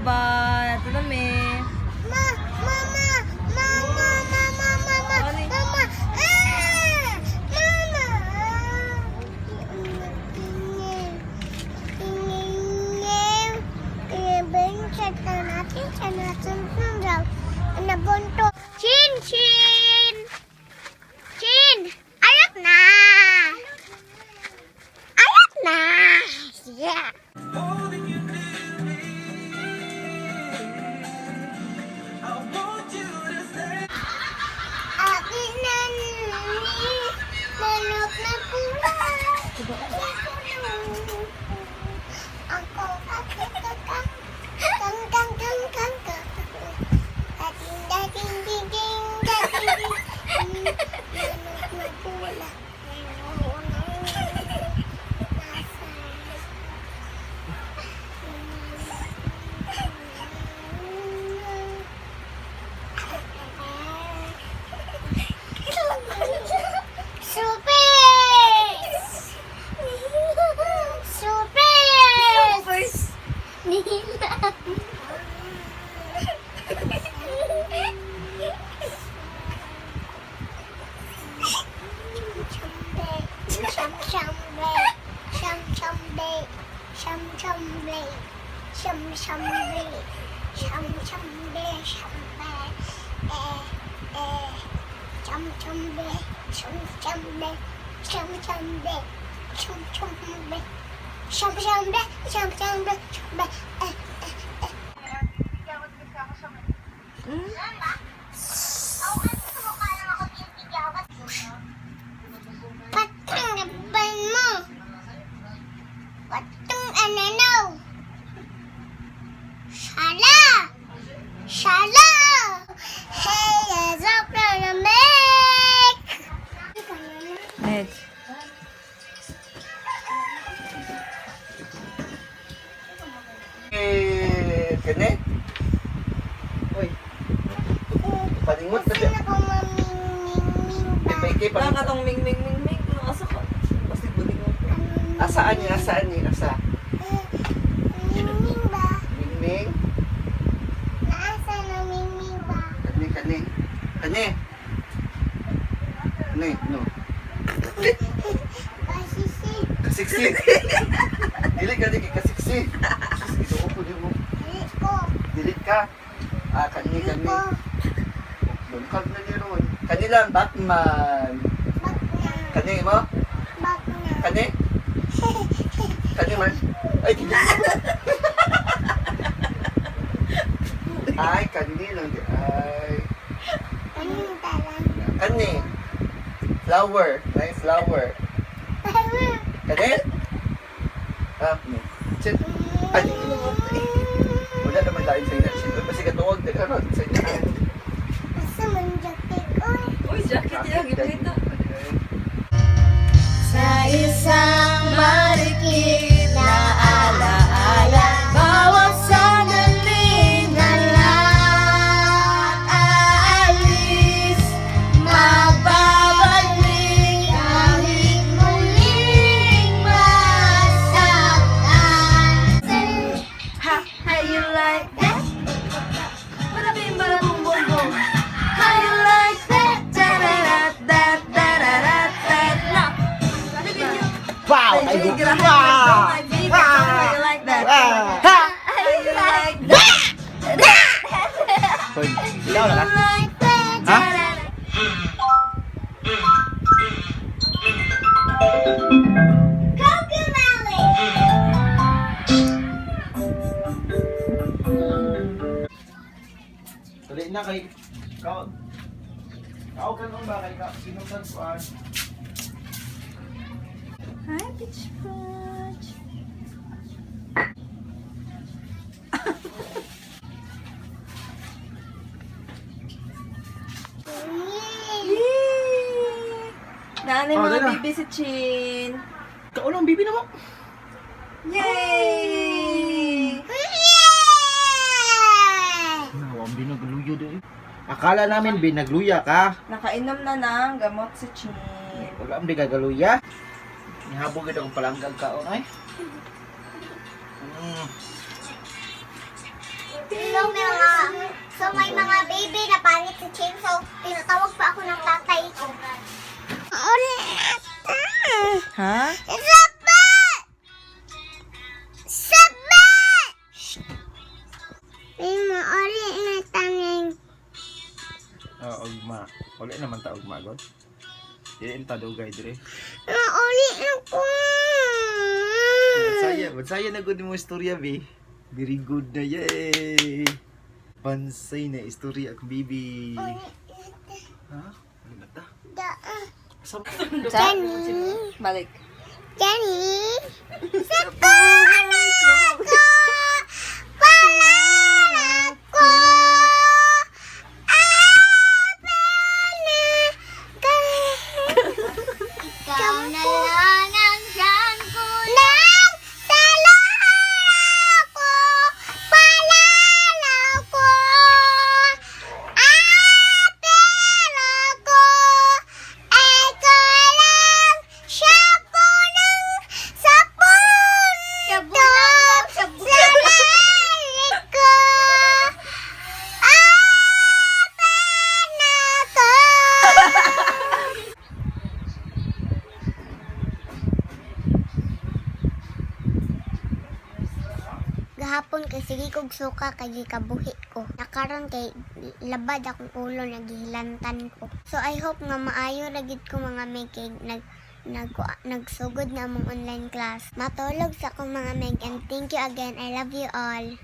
Bye-bye. Ito na mi. Ma, mama, mama, mama, mama, Ano yun? mama, ah! Mama! Chin, chin! Chin! Ayat na! Ayat na! Yeah! Holding you near me. I want you to stay. Akin na ni manok na pula. Ako kang kang kang kang kang kang kang. Dating dating ding ding dating ding. Manok na pula. Nasa. Surprise! Surprise! First. Nila. Chum chum be, chum chum be, chum chum be, chum chum be, chum chum be, chum be, eh eh, chum chum be, chum chum be, chum chum be, chum chum be, chum chum be, chum chum be, chum be, eh eh eh. Patang laban mo. Patang ananaw. Shala! Shala! Hey, it's up gonna make. Next. Eh, kani? Uy. Palingot na siya. Sino ko maming-ming-ming ba? Kay Wala ka tong ming ming ming ming. Asa ka? Basig bulig mo. Asaan niya? Asaan niya? Asa? Ming-ming ba? Mingming? Naasa na ming-ming ba? Kani, kani. Kani. Kani, no. Pasisi. Kasiksi. Dili ka, dili kasiksi. Sus, ginoo ko di mo. Dili ko. Dili ka. Ah, kani, Dili kani. ko. Bungkag na niya ron. Kani lang, Batman. Bak na. Kani mo? Bak na. Kani? Kani man? Ay, dili. Ay, kani lang di. Ay. Anong talang? Kani. Flower. Ay, flower. Kani? Ah, ni. Sit. Ay, wala naman lain sa ina. Sit. Basta katuwag, nagkaroon sa ina. Asa man jacket oy? Uy, jacket niya. Gipita. Sa isang marikit na alaala, bawat sandali na aalis, magbabalik kahit muling masaktan. Ha, how you like that? Bada bing, bada boom, boom, boom. How you like that? Da da da da da da da da. Na. Look at you. Wow! Ay, wow! How you like that? Ha! How you like that? Hoy, ikaw na ka? Like that. Ha? Cocomelon. Dali na kay Kao. Kao ka nung ba kay ka sinungsan kuan. Hi, Peach Patch. Yay! Naanay Oh, mga dali na. bibi si Chin. Kao lang bibi na mo. Yay! Nawang binagluyo do. Akala namin binagluya ka. Nakainom na ng gamot si Chin. Wala am di gagaluya. Nihabog gid akong palanggag kaon ay. So may mga baby na pangit si Chin. So tinatawag pa ako ng tatay ko. Ha? Saba! Saba! May maori na tanging. Ah, ugma. Wala naman ta ugma god. Dili ta dugay dire. Maori na ko. Saya, saya na gud mo istorya bi. Very good na, yay. Pansay na istorya akong bibi. Ha? Ano na ta? Da. Sa Jenny. Balik. Jenny. Sa anak ko. Palala ko. Ikaw na lang ang siyang kulang sa ko, palala ko, apela ko, ikaw lang siya po ng sa punto sa balik ko, apela ko. Gahapon kay sige kog suka kay gikabuhi ko. Nakaron kay labad akong ulo, naghilantan ko. So I hope nga maayo ra gid ko, mga meg, kay nag nagsugod na among online class. Matulog sa akong mga meg and thank you again. I love you all.